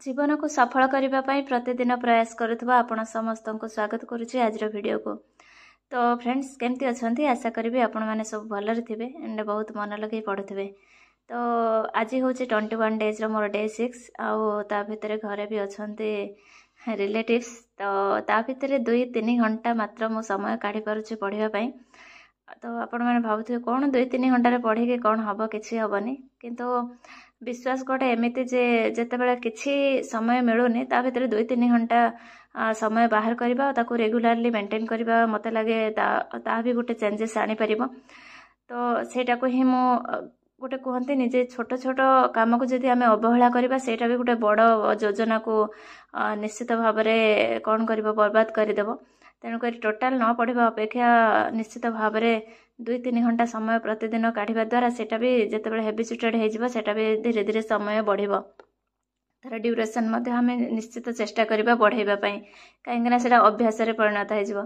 ଜୀବନକୁ ସଫଳ କରିବା ପାଇଁ ପ୍ରତିଦିନ ପ୍ରୟାସ କରୁଥିବା ଆପଣ ସମସ୍ତଙ୍କୁ ସ୍ୱାଗତ କରୁଛି ଆଜିର ଭିଡ଼ିଓକୁ। ତ ଫ୍ରେଣ୍ଡସ୍, କେମିତି ଅଛନ୍ତି? ଆଶା କରିବି ଆପଣମାନେ ସବୁ ଭଲରେ ଥିବେ ଆଣ୍ଡ ବହୁତ ମନ ଲଗାଇ ପଢ଼ୁଥିବେ। ତ ଆଜି ହେଉଛି 21 ଡେଜ୍ର ମୋର ଡେ 6, ଆଉ ତା ଭିତରେ ଘରେ ବି ଅଛନ୍ତି ରିଲେଟିଭ୍ସ। ତ ତା ଭିତରେ 2-3 ଘଣ୍ଟା ମାତ୍ର ମୁଁ ସମୟ କାଢ଼ିପାରୁଛି ପଢ଼ିବା ପାଇଁ। ତ ଆପଣମାନେ ଭାବୁଥିବେ କ'ଣ 2-3 ଘଣ୍ଟାରେ ପଢ଼ିକି କ'ଣ ହେବ? କିଛି ହେବନି। କିନ୍ତୁ ବିଶ୍ୱାସ ଗୋଟେ ଏମିତି ଯେ ଯେତେବେଳେ କିଛି ସମୟ ମିଳୁନି, ତା ଭିତରେ 2-3 ଘଣ୍ଟା ସମୟ ବାହାର କରିବା ଆଉ ତାକୁ ରେଗୁଲାରଲି ମେଣ୍ଟେନ୍ କରିବା, ମୋତେ ଲାଗେ ତା ବି ଗୋଟେ ଚେଞ୍ଜେସ୍ ଆଣିପାରିବ। ତ ସେଇଟାକୁ ହିଁ ମୁଁ ଗୋଟେ କୁହନ୍ତିନି ଯେ ଛୋଟ ଛୋଟ କାମକୁ ଯଦି ଆମେ ଅବହେଳା କରିବା, ସେଇଟା ବି ଗୋଟେ ବଡ଼ ଯୋଜନାକୁ ନିଶ୍ଚିତ ଭାବରେ କ'ଣ କରିବ, ବର୍ବାଦ କରିଦେବ। ତେଣୁକରି ଟୋଟାଲ୍ ନ ପଢ଼ିବା ଅପେକ୍ଷା ନିଶ୍ଚିତ ଭାବରେ 2-3 ଘଣ୍ଟା ସମୟ ପ୍ରତିଦିନ କାଢ଼ିବା ଦ୍ୱାରା ସେଇଟା ବି ଯେତେବେଳେ ହେବିଚୁଟେଡ଼ ହେଇଯିବ, ସେଇଟା ବି ଧୀରେ ଧୀରେ ସମୟ ବଢ଼ିବ। ତା'ର ଡ୍ୟୁରେସନ୍ ମଧ୍ୟ ଆମେ ନିଶ୍ଚିତ ଚେଷ୍ଟା କରିବା ବଢ଼େଇବା ପାଇଁ, କାହିଁକିନା ସେଇଟା ଅଭ୍ୟାସରେ ପରିଣତ ହେଇଯିବ।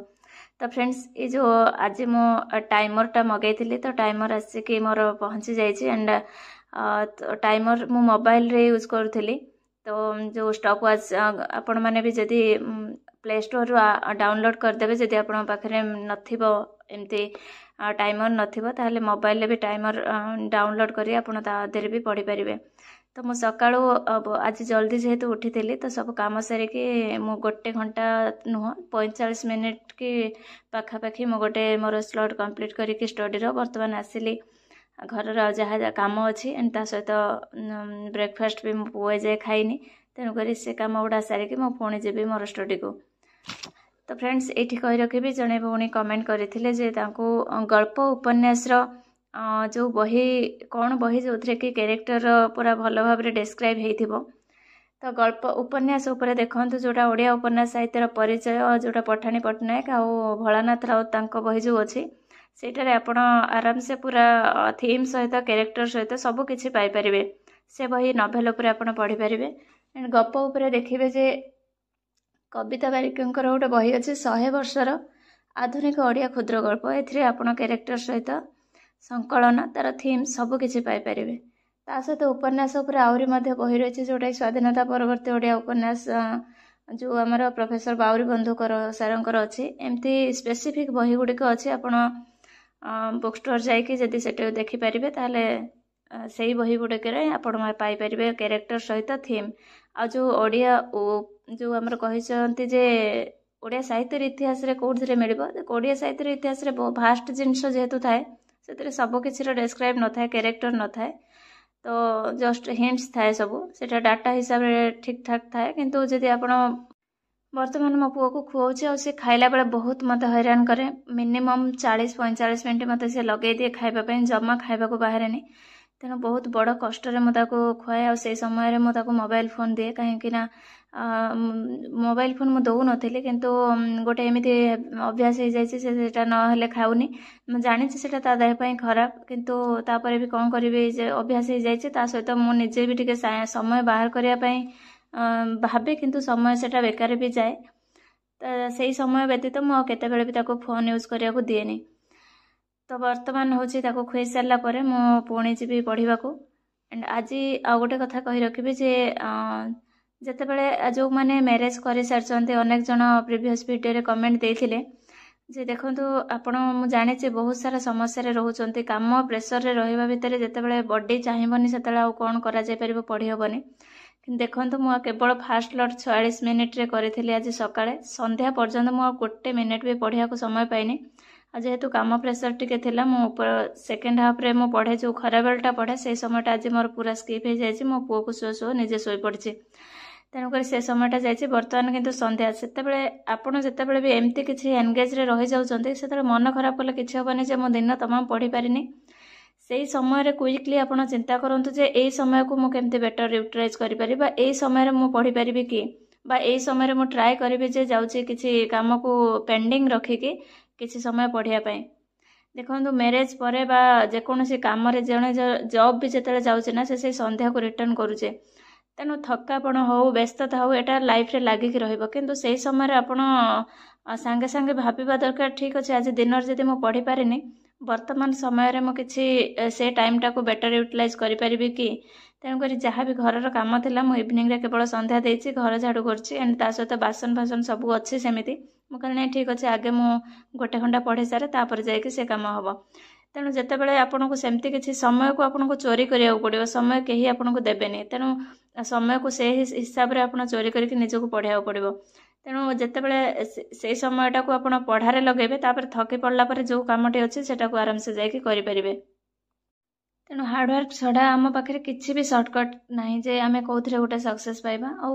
ତ ଫ୍ରେଣ୍ଡସ୍, ଏ ଯେଉଁ ଆଜି ମୁଁ ଟାଇମର୍ଟା ମଗେଇଥିଲି, ତ ଟାଇମର୍ ଆସିକି ମୋର ପହଞ୍ଚି ଯାଇଛି। ଆଣ୍ଡ ଟାଇମର୍ ମୁଁ ମୋବାଇଲରେ ୟୁଜ୍ କରୁଥିଲି। ତ ଯେଉଁ ଷ୍ଟପ୍ ୱାଚ୍, ଆପଣମାନେ ବି ଯଦି ପ୍ଲେ ଷ୍ଟୋରରୁ ଡାଉନଲୋଡ଼୍ କରିଦେବେ, ଯଦି ଆପଣଙ୍କ ପାଖରେ ନଥିବ, ଏମିତି ଟାଇମର୍ ନଥିବ, ତାହେଲେ ମୋବାଇଲରେ ବି ଟାଇମର୍ ଡାଉନଲୋଡ଼୍ କରି ଆପଣ ତା ଦେହରେ ବି ପଢ଼ିପାରିବେ। ତ ମୁଁ ସକାଳୁ ଆଜି ଜଲ୍ଦି ଯେହେତୁ ଉଠିଥିଲି, ତ ସବୁ କାମ ସାରିକି ମୁଁ ଗୋଟେ ଘଣ୍ଟା ନୁହଁ, 45 ମିନିଟ୍ କି ପାଖାପାଖି ମୁଁ ଗୋଟେ ମୋର ସ୍ଲଟ୍ କମ୍ପ୍ଲିଟ୍ କରିକି ଷ୍ଟଡ଼ିର ବର୍ତ୍ତମାନ ଆସିଲି। ଘରର ଯାହା ଯାହା କାମ ଅଛି ଆଣ୍ଡ ତା ସହିତ ବ୍ରେକଫାଷ୍ଟ ବି ମୋ ପୁଅ ଏଯାଏ ଖାଇନି, ତେଣୁକରି ସେ କାମ ଗୁଡ଼ା ସାରିକି ମୁଁ ପୁଣି ଯିବି ମୋର ଷ୍ଟଡ଼ିକୁ। ତ ଫ୍ରେଣ୍ଡସ୍, ଏଇଠି କହି ରଖିବି, ଜଣେ ଭଉଣୀ କମେଣ୍ଟ କରିଥିଲେ ଯେ ତାଙ୍କୁ ଗଳ୍ପ ଉପନ୍ୟାସର ଯେଉଁ ବହି, କ'ଣ ବହି ଯେଉଁଥିରେ କି କ୍ୟାରେକ୍ଟର ପୁରା ଭଲ ଭାବରେ ଡେସ୍କ୍ରାଇବ୍ ହେଇଥିବ। ତ ଗଳ୍ପ ଉପନ୍ୟାସ ଉପରେ ଦେଖନ୍ତୁ, ଯେଉଁଟା ଓଡ଼ିଆ ଉପନ୍ୟାସ ସାହିତ୍ୟର ପରିଚୟ, ଯେଉଁଟା ପଠାଣି ପଟ୍ଟନାୟକ ଆଉ ଭୋଳାନାଥ ରାଉତ ତାଙ୍କ ବହି ଯେଉଁ ଅଛି, ସେଇଟାରେ ଆପଣ ଆରାମସେ ପୁରା ଥିମ୍ ସହିତ, କ୍ୟାରେକ୍ଟର ସହିତ ସବୁ କିଛି ପାଇପାରିବେ। ସେ ବହି ନଭେଲ ଉପରେ ଆପଣ ପଢ଼ିପାରିବେ। ଆଣ୍ଡ ଗପ ଉପରେ ଦେଖିବେ ଯେ କବିତା ବାରିକଙ୍କର ଗୋଟେ ବହି ଅଛି, 100 ବର୍ଷର ଆଧୁନିକ ଓଡ଼ିଆ କ୍ଷୁଦ୍ର ଗଳ୍ପ। ଏଥିରେ ଆପଣ କ୍ୟାରେକ୍ଟର ସହିତ ସଂକଳନ, ତା'ର ଥିମ୍ ସବୁ କିଛି ପାଇପାରିବେ। ତା ସହିତ ଉପନ୍ୟାସ ଉପରେ ଆହୁରି ମଧ୍ୟ ବହି ରହିଛି, ଯେଉଁଟାକି ସ୍ୱାଧୀନତା ପରବର୍ତ୍ତୀ ଓଡ଼ିଆ ଉପନ୍ୟାସ, ଯେଉଁ ଆମର ପ୍ରଫେସର ବାଉରୀ ବନ୍ଧୁକର ସାରଙ୍କର ଅଛି। ଏମିତି ସ୍ପେସିଫିକ୍ ବହି ଗୁଡ଼ିକ ଅଛି। ଆପଣ ବୁକ୍ ଷ୍ଟୋର୍ ଯାଇକି ଯଦି ସେଠି ଦେଖିପାରିବେ, ତାହେଲେ ସେଇ ବହି ଗୁଡ଼ିକରେ ଆପଣ ପାଇପାରିବେ କ୍ୟାରେକ୍ଟର ସହିତ ଥିମ୍। ଆଉ ଯେଉଁ ଓଡ଼ିଆ ଯେଉଁ ଆମର କହିଛନ୍ତି ଯେ ଓଡ଼ିଆ ସାହିତ୍ୟର ଇତିହାସରେ କେଉଁଥିରେ ମିଳିବ, ଓଡ଼ିଆ ସାହିତ୍ୟର ଇତିହାସରେ ଭାଷ୍ଟ ଜିନିଷ ଯେହେତୁ ଥାଏ, ସେଥିରେ ସବୁ କିଛିର ଡେସ୍କ୍ରାଇବ୍ ନଥାଏ, କ୍ୟାରେକ୍ଟର ନଥାଏ, ତ ଜଷ୍ଟ ହିଣ୍ଟସ୍ ଥାଏ ସବୁ। ସେଇଟା ଡାଟା ହିସାବରେ ଠିକ୍ ଠାକ୍ ଥାଏ। କିନ୍ତୁ ଯଦି ଆପଣ ବର୍ତ୍ତମାନ ମୋ ପୁଅକୁ ଖୁଆଉଛି, ଆଉ ସେ ଖାଇଲା ବେଳେ ବହୁତ ମୋତେ ହଇରାଣ କରେ। ମିନିମମ୍ 40-45 ମିନିଟ୍ ମୋତେ ସେ ଲଗେଇ ଦିଏ ଖାଇବା ପାଇଁ, ଜମା ଖାଇବାକୁ ବାହାରେନି। ତେଣୁ ବହୁତ ବଡ଼ କଷ୍ଟରେ ମୁଁ ତାକୁ ଖୁଆଏ, ଆଉ ସେଇ ସମୟରେ ମୁଁ ତାକୁ ମୋବାଇଲ ଫୋନ୍ ଦିଏ। କାହିଁକି ନା ମୋବାଇଲ ଫୋନ୍ ମୁଁ ଦେଉନଥିଲି, କିନ୍ତୁ ଗୋଟେ ଏମିତି ଅଭ୍ୟାସ ହେଇଯାଇଛି, ସେ ସେଇଟା ନହେଲେ ଖାଉନି। ମୁଁ ଜାଣିଛି ସେଇଟା ତା ଦେହ ପାଇଁ ଖରାପ, କିନ୍ତୁ ତାପରେ ବି କ'ଣ କରିବି ଯେ ଅଭ୍ୟାସ ହେଇଯାଇଛି। ତା ସହିତ ମୁଁ ନିଜେ ବି ଟିକେ ସମୟ ବାହାର କରିବା ପାଇଁ ଭାବେ, କିନ୍ତୁ ସମୟ ସେଇଟା ବେକାର ବି ଯାଏ। ତ ସେଇ ସମୟ ବ୍ୟତୀତ ମୁଁ ଆଉ କେତେବେଳେ ବି ତାକୁ ଫୋନ୍ ୟୁଜ୍ କରିବାକୁ ଦିଏନି। ତ ବର୍ତ୍ତମାନ ହେଉଛି ତାକୁ ଖୁଆଇ ସାରିଲା ପରେ ମୁଁ ପୁଣି ଯିବି ପଢ଼ିବାକୁ। ଆଣ୍ଡ ଆଜି ଆଉ ଗୋଟେ କଥା କହି ରଖିବି ଯେ ଯେତେବେଳେ ଯେଉଁମାନେ ମ୍ୟାରେଜ୍ କରିସାରିଛନ୍ତି, ଅନେକ ଜଣ ପ୍ରିଭିୟସ୍ ଭିଡ଼ିଓରେ କମେଣ୍ଟ ଦେଇଥିଲେ ଯେ ଦେଖନ୍ତୁ ଆପଣ, ମୁଁ ଜାଣିଛି ବହୁତ ସାରା ସମସ୍ୟାରେ ରହୁଛନ୍ତି। କାମ ପ୍ରେସରରେ ରହିବା ଭିତରେ ଯେତେବେଳେ ବଡି ଚାହିଁବନି, ସେତେବେଳେ ଆଉ କ'ଣ କରାଯାଇପାରିବ? ପଢ଼ି ହେବନି। କିନ୍ତୁ ଦେଖନ୍ତୁ, ମୁଁ ଆଉ କେବଳ ଫାଷ୍ଟ ଲଟ୍ 46 ମିନିଟ୍ରେ କରିଥିଲି ଆଜି ସକାଳେ, ସନ୍ଧ୍ୟା ପର୍ଯ୍ୟନ୍ତ ମୁଁ ଆଉ ଗୋଟେ ମିନିଟ୍ ବି ପଢ଼ିବାକୁ ସମୟ ପାଇନି। ଆଉ ଯେହେତୁ କାମ ପ୍ରେସର ଟିକେ ଥିଲା, ମୁଁ ଉପର ସେକେଣ୍ଡ ହାଫ୍ରେ ମୁଁ ପଢ଼େ, ଯେଉଁ ଖରାବେଳଟା ପଢ଼େ, ସେଇ ସମୟଟା ଆଜି ମୋର ପୁରା ସ୍କିପ୍ ହେଇଯାଇଛି। ମୋ ପୁଅକୁ ଶୋଉ ଶୋଉ ନିଜେ ଶୋଇପଡ଼ିଛି, ତେଣୁକରି ସେ ସମୟଟା ଯାଇଛି। ବର୍ତ୍ତମାନ କିନ୍ତୁ ସନ୍ଧ୍ୟା, ସେତେବେଳେ ଆପଣ ଯେତେବେଳେ ବି ଏମିତି କିଛି ଏନଗେଜରେ ରହିଯାଉଛନ୍ତି, ସେତେବେଳେ ମନ ଖରାପ କଲେ କିଛି ହେବନି ଯେ ମୁଁ ଦିନ ତମାମ ପଢ଼ିପାରିନି। ସେଇ ସମୟରେ କୁଇକଲି ଆପଣ ଚିନ୍ତା କରନ୍ତୁ ଯେ ଏଇ ସମୟକୁ ମୁଁ କେମିତି ବେଟର ୟୁଟିଲାଇଜ୍ କରିପାରିବି, ବା ଏଇ ସମୟରେ ମୁଁ ପଢ଼ିପାରିବି କି, ବା ଏଇ ସମୟରେ ମୁଁ ଟ୍ରାଏ କରିବି ଯେ ଯାଉଛି କିଛି କାମକୁ ପେଣ୍ଡିଂ ରଖିକି କିଛି ସମୟ ପଢ଼ିବା ପାଇଁ। ଦେଖନ୍ତୁ, ମ୍ୟାରେଜ୍ ପରେ ବା ଯେକୌଣସି କାମରେ ଜଣେ ଜବ୍ ବି ଯେତେବେଳେ ଯାଉଛି ନା, ସେ ସେଇ ସନ୍ଧ୍ୟାକୁ ରିଟର୍ଣ୍ଣ କରୁଛେ। ତେଣୁ ଥକାପଣ ହଉ, ବ୍ୟସ୍ତତା ହଉ, ଏଇଟା ଲାଇଫ୍ରେ ଲାଗିକି ରହିବ। କିନ୍ତୁ ସେଇ ସମୟରେ ଆପଣ ସାଙ୍ଗେ ସାଙ୍ଗେ ଭାବିବା ଦରକାର, ଠିକ୍ ଅଛି, ଆଜି ଦିନରେ ଯଦି ମୁଁ ପଢ଼ିପାରିନି, ବର୍ତ୍ତମାନ ସମୟରେ ମୁଁ କିଛି ସେ ଟାଇମ୍ଟାକୁ ବେଟର୍ ୟୁଟିଲାଇଜ୍ କରିପାରିବି କି? ତେଣୁକରି ଯାହା ବି ଘରର କାମ ଥିଲା, ମୁଁ ଇଭିନିଂରେ କେବଳ ସନ୍ଧ୍ୟା ଦେଇଛି, ଘର ଝାଡ଼ୁ କରୁଛି ଆଣ୍ଡ ତା ସହିତ ବାସନ ଫାସନ ସବୁ ଅଛି ସେମିତି। ମୁଁ କହିଲି, ନାଇଁ, ଠିକ୍ ଅଛି, ଆଗେ ମୁଁ ଗୋଟେ ଘଣ୍ଟା ପଢ଼େଇ ସାରେ, ତାପରେ ଯାଇକି ସେ କାମ ହେବ। ତେଣୁ ଯେତେବେଳେ ଆପଣଙ୍କୁ ସେମିତି କିଛି ସମୟକୁ ଆପଣଙ୍କୁ ଚୋରି କରିବାକୁ ପଡ଼ିବ, ସମୟ କେହି ଆପଣଙ୍କୁ ଦେବେନି। ତେଣୁ ସମୟକୁ ସେଇ ହିସାବରେ ଆପଣ ଚୋରି କରିକି ନିଜକୁ ପଢ଼ିବାକୁ ପଡ଼ିବ। ତେଣୁ ଯେତେବେଳେ ସେଇ ସମୟଟାକୁ ଆପଣ ପଢ଼ାରେ ଲଗାଇବେ, ତାପରେ ଥକି ପଡ଼ିଲା ପରେ ଯେଉଁ କାମଟି ଅଛି ସେଟାକୁ ଆରାମସେ ଯାଇକି କରିପାରିବେ। ତେଣୁ ହାର୍ଡ଼ୱାର୍କ ଛଡ଼ା ଆମ ପାଖରେ କିଛି ବି ସର୍ଟକଟ୍ ନାହିଁ ଯେ ଆମେ କେଉଁଥିରେ ଗୋଟେ ସକ୍ସେସ୍ ପାଇବା, ଆଉ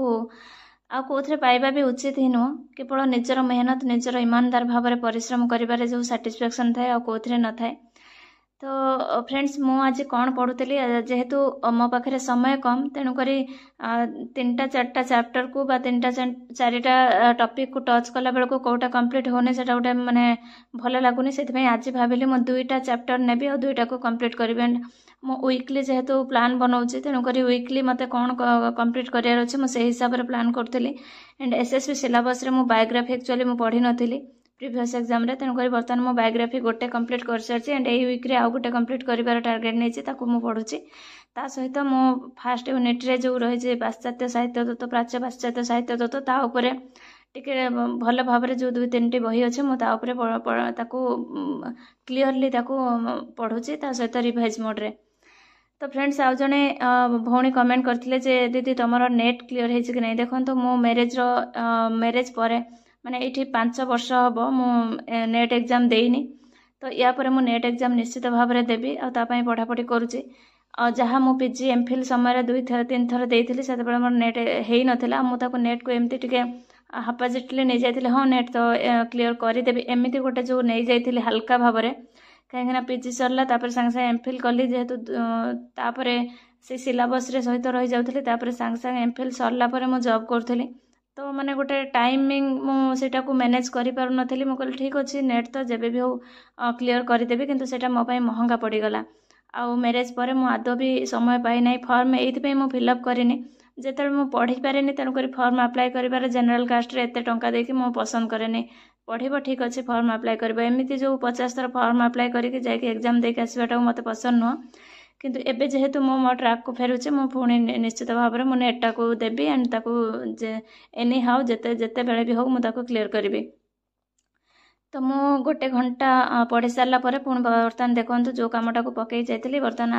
କେଉଁଥିରେ ପାଇବା ବି ଉଚିତ ହିଁ ନୁହଁ। କେବଳ ନିଜର ମେହନତ, ନିଜର ଇମାନଦାର ଭାବରେ ପରିଶ୍ରମ କରିବାରେ ଯେଉଁ ସାଟିସ୍ଫ୍ୟାକ୍ସନ୍ ଥାଏ, ଆଉ କେଉଁଥିରେ ନଥାଏ। ତ ଫ୍ରେଣ୍ଡସ୍, ମୁଁ ଆଜି କ'ଣ ପଢ଼ୁଥିଲି? ଯେହେତୁ ମୋ ପାଖରେ ସମୟ କମ୍, ତେଣୁକରି ତିନିଟା ଚାରିଟା ଚାପ୍ଟରକୁ ବା ତିନିଟା ଚାରିଟା ଟପିକକୁ ଟଚ୍ କଲା ବେଳକୁ କେଉଁଟା କମ୍ପ୍ଲିଟ୍ ହେଉନି, ସେଇଟା ଗୋଟେ ମାନେ ଭଲ ଲାଗୁନି। ସେଥିପାଇଁ ଆଜି ଭାବିଲି ମୁଁ ଦୁଇଟା ଚାପ୍ଟର ନେବି ଆଉ ଦୁଇଟାକୁ କମ୍ପ୍ଲିଟ୍ କରିବି। ଆଣ୍ଡ ମୁଁ ୱିକଲି ଯେହେତୁ ପ୍ଲାନ୍ ବନାଉଛି, ତେଣୁକରି ୱିକଲି ମୋତେ କ'ଣ କମ୍ପ୍ଲିଟ୍ କରିବାର ଅଛି, ମୁଁ ସେଇ ହିସାବରେ ପ୍ଲାନ୍ କରୁଥିଲି। ଆଣ୍ଡ ଏସ୍ଏସ୍ବି ସିଲାବସ୍ରେ ମୁଁ ବାୟୋଗ୍ରାଫି ଆକ୍ଚୁଆଲି ମୁଁ ପଢ଼ିନଥିଲି ପ୍ରିଭିୟସ୍ ଏକ୍ଜାମ୍ରେ। ତେଣୁକରି ବର୍ତ୍ତମାନ ମୁଁ ବାୟୋଗ୍ରାଫି ଗୋଟେ କମ୍ପ୍ଲିଟ୍ କରିସାରିଛି ଆଣ୍ଡ ଏଇ ୱିକ୍ରେ ଆଉ ଗୋଟେ କମ୍ପ୍ଲିଟ୍ କରିବାର ଟାର୍ଗେଟ୍ ନେଇଛି, ତାକୁ ମୁଁ ପଢ଼ୁଛି। ତା ସହିତ ମୁଁ ଫାଷ୍ଟ ୟୁନିଟ୍ରେ ଯେଉଁ ରହିଛି ପାଶ୍ଚାତ୍ୟ ସାହିତ୍ୟ ତତ୍ତ୍ୱ, ପ୍ରାଚ୍ୟ ପାଶ୍ଚାତ୍ୟ ସାହିତ୍ୟ ତତ୍ତ୍ୱ, ତା ଉପରେ ଟିକେ ଭଲ ଭାବରେ ଯେଉଁ ଦୁଇ ତିନିଟି ବହି ଅଛି, ମୁଁ ତା ଉପରେ ତାକୁ କ୍ଲିଅରଲି ତାକୁ ପଢ଼ୁଛି, ତା ସହିତ ରିଭାଇଜ୍ ମୋଡ଼୍ରେ। ତ ଫ୍ରେଣ୍ଡସ୍, ଆଉ ଜଣେ ଭଉଣୀ କମେଣ୍ଟ କରିଥିଲେ ଯେ ଦିଦି, ତୁମର ନେଟ୍ କ୍ଲିଅର୍ ହେଇଛି କି ନାହିଁ? ଦେଖନ୍ତୁ, ମୁଁ ମ୍ୟାରେଜ୍ ପରେ, ମାନେ ଏଇଠି 5 ବର୍ଷ ହେବ ମୁଁ ନେଟ୍ ଏକ୍ଜାମ୍ ଦେଇନି। ତ ୟା ପରେ ମୁଁ ନେଟ୍ ଏକ୍ଜାମ୍ ନିଶ୍ଚିତ ଭାବରେ ଦେବି ଆଉ ତା ପାଇଁ ପଢ଼ାପଢ଼ି କରୁଛି। ଆଉ ଯାହା ମୁଁ ପିଜି, ଏମ୍ଫିଲ୍ ସମୟରେ ଦୁଇ ଥର ତିନି ଥର ଦେଇଥିଲି, ସେତେବେଳେ ମୋର ନେଟ୍ ହେଇନଥିଲା। ମୁଁ ତାକୁ ନେଟ୍କୁ ଏମିତି ଟିକେ ହାପାଜିଟଲି ନେଇଯାଇଥିଲି, ହଁ, ନେଟ୍ ତ କ୍ଲିଅର୍ କରିଦେବି, ଏମିତି ଗୋଟେ ଯେଉଁ ନେଇଯାଇଥିଲି ହାଲକା ଭାବରେ। କାହିଁକିନା ପିଜି ସରିଲା, ତାପରେ ସାଙ୍ଗେ ସାଙ୍ଗେ ଏମ୍ଫିଲ୍ କଲି ଯେହେତୁ, ତାପରେ ସେ ସିଲାବସ୍ରେ ସହିତ ରହିଯାଉଥିଲି। ତାପରେ ସାଙ୍ଗେ ସାଙ୍ଗେ ଏମ୍ଫିଲ୍ ସରିଲା ପରେ ମୁଁ ଜବ୍ କରୁଥିଲି। ତ ମାନେ ଗୋଟେ ଟାଇମିଂ ମୁଁ ସେଇଟାକୁ ମ୍ୟାନେଜ୍ କରିପାରୁନଥିଲି। ମୁଁ କହିଲି, ଠିକ୍ ଅଛି, ନେଟ୍ ତ ଯେବେ ବି ହଉ କ୍ଲିଅର୍ କରିଦେବି। କିନ୍ତୁ ସେଇଟା ମୋ ପାଇଁ ମହଙ୍ଗା ପଡ଼ିଗଲା। ଆଉ ମ୍ୟାରେଜ୍ ପରେ ମୁଁ ଆଦୌ ବି ସମୟ ପାଇନାହିଁ। ଫର୍ମ ଏଇଥିପାଇଁ ମୁଁ ଫିଲ୍ଅପ୍ କରିନି, ଯେତେବେଳେ ମୁଁ ପଢ଼ିପାରେନି, ତେଣୁକରି ଫର୍ମ ଆପ୍ଲାଏ କରିବାର ଜେନେରାଲ୍ କାଷ୍ଟରେ ଏତେ ଟଙ୍କା ଦେଇକି ମୁଁ ପସନ୍ଦ କରେନି। ପଢ଼ିବ, ଠିକ୍ ଅଛି, ଫର୍ମ ଆପ୍ଲାଏ କରିବ, ଏମିତି ଯେଉଁ 50 ଥର ଫର୍ମ ଆପ୍ଲାଏ କରିକି ଯାଇକି ଏକ୍ଜାମ୍ ଦେଇକି ଆସିବାଟାକୁ ମୋତେ ପସନ୍ଦ ନୁହଁ। କିନ୍ତୁ ଏବେ ଯେହେତୁ ମୁଁ ମୋ ଟ୍ରାକ୍କୁ ଫେରୁଛି, ମୁଁ ପୁଣି ନିଶ୍ଚିତ ଭାବରେ ମୁଁ ନେଟ୍ଟାକୁ ଦେବି ଆଣ୍ଡ ତାକୁ ଯେ ଏନି ହାଉ, ଯେତେବେଳେ ବି ହଉ, ମୁଁ ତାକୁ କ୍ଲିଅର୍ କରିବି। ତ ମୁଁ ଗୋଟେ ଘଣ୍ଟା ପଢ଼ି ସାରିଲା ପରେ ପୁଣି ବର୍ତ୍ତମାନ ଦେଖନ୍ତୁ, ଯେଉଁ କାମଟାକୁ ପକାଇ ଯାଇଥିଲି, ବର୍ତ୍ତମାନ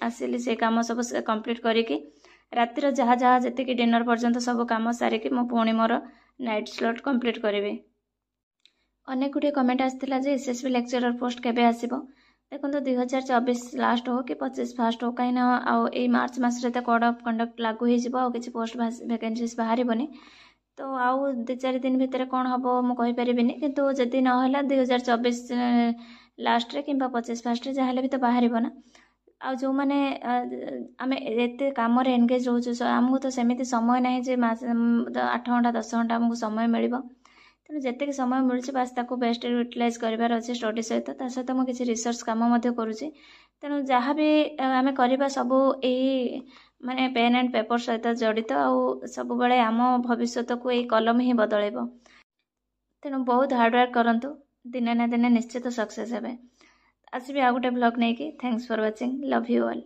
ଆସିଲି। ସେ କାମ ସବୁ କମ୍ପ୍ଲିଟ୍ କରିକି ରାତିର ଯାହା ଯାହା ଯେତିକି ଡିନର୍ ପର୍ଯ୍ୟନ୍ତ ସବୁ କାମ ସାରିକି ମୁଁ ପୁଣି ମୋର ନାଇଟ୍ ସ୍ଲଟ୍ କମ୍ପ୍ଲିଟ୍ କରିବି। ଅନେକ ଗୁଡ଼ିଏ କମେଣ୍ଟ ଆସିଥିଲା ଯେ ଏସ୍ଏସ୍ବି ଲେକ୍ଚରର ପୋଷ୍ଟ କେବେ ଆସିବ? ଦେଖନ୍ତୁ, 2024 ଲାଷ୍ଟ ହଉ କି 25 ଫାଷ୍ଟ ହଉ, କାହିଁକିନା ଆଉ ଏଇ ମାର୍ଚ୍ଚ ମାସରେ ତ କୋଡ଼ ଅଫ୍ କଣ୍ଡକ୍ଟ ଲାଗୁ ହେଇଯିବ, ଆଉ କିଛି ପୋଷ୍ଟ ଭ୍ୟାକେନ୍ସିଜ୍ ବାହାରିବନି। ତ ଆଉ 2-4 ଦିନ ଭିତରେ କ'ଣ ହେବ ମୁଁ କହିପାରିବିନି। କିନ୍ତୁ ଯଦି ନହେଲା, 2024 ଲାଷ୍ଟରେ କିମ୍ବା 25 ଫାଷ୍ଟରେ ଯାହାହେଲେ ବି ତ ବାହାରିବ ନା। ଆଉ ଯେଉଁମାନେ ଆମେ ଏତେ କାମରେ ଏନଗେଜ୍ ରହୁଛୁ, ଆମକୁ ତ ସେମିତି ସମୟ ନାହିଁ ଯେ 8 ଘଣ୍ଟା 10 ଘଣ୍ଟା ଆମକୁ ସମୟ ମିଳିବ। ତେଣୁ ଯେତିକି ସମୟ ମିଳୁଛି, ବାସ୍ ତାକୁ ବେଷ୍ଟ ୟୁଟିଲାଇଜ୍ କରିବାର ଅଛି ଷ୍ଟଡି ସହିତ। ତା ସହିତ ମୁଁ କିଛି ରିସର୍ଚ୍ଚ କାମ ମଧ୍ୟ କରୁଛି। ତେଣୁ ଯାହା ବି ଆମେ କରିବା, ସବୁ ଏଇ ମାନେ ପେନ୍ ଆଣ୍ଡ ପେପର୍ ସହିତ ଜଡ଼ିତ ଆଉ ସବୁବେଳେ ଆମ ଭବିଷ୍ୟତକୁ ଏଇ କଲମ ହିଁ ବଦଳାଇବ। ତେଣୁ ବହୁତ ହାର୍ଡ଼ୱାର୍କ କରନ୍ତୁ, ଦିନେ ନା ଦିନେ ନିଶ୍ଚିତ ସକ୍ସେସ୍ ହେବେ। ଆସିବି ଆଉ ଗୋଟେ ବ୍ଲଗ୍ ନେଇକି। Thanks for watching, love you all.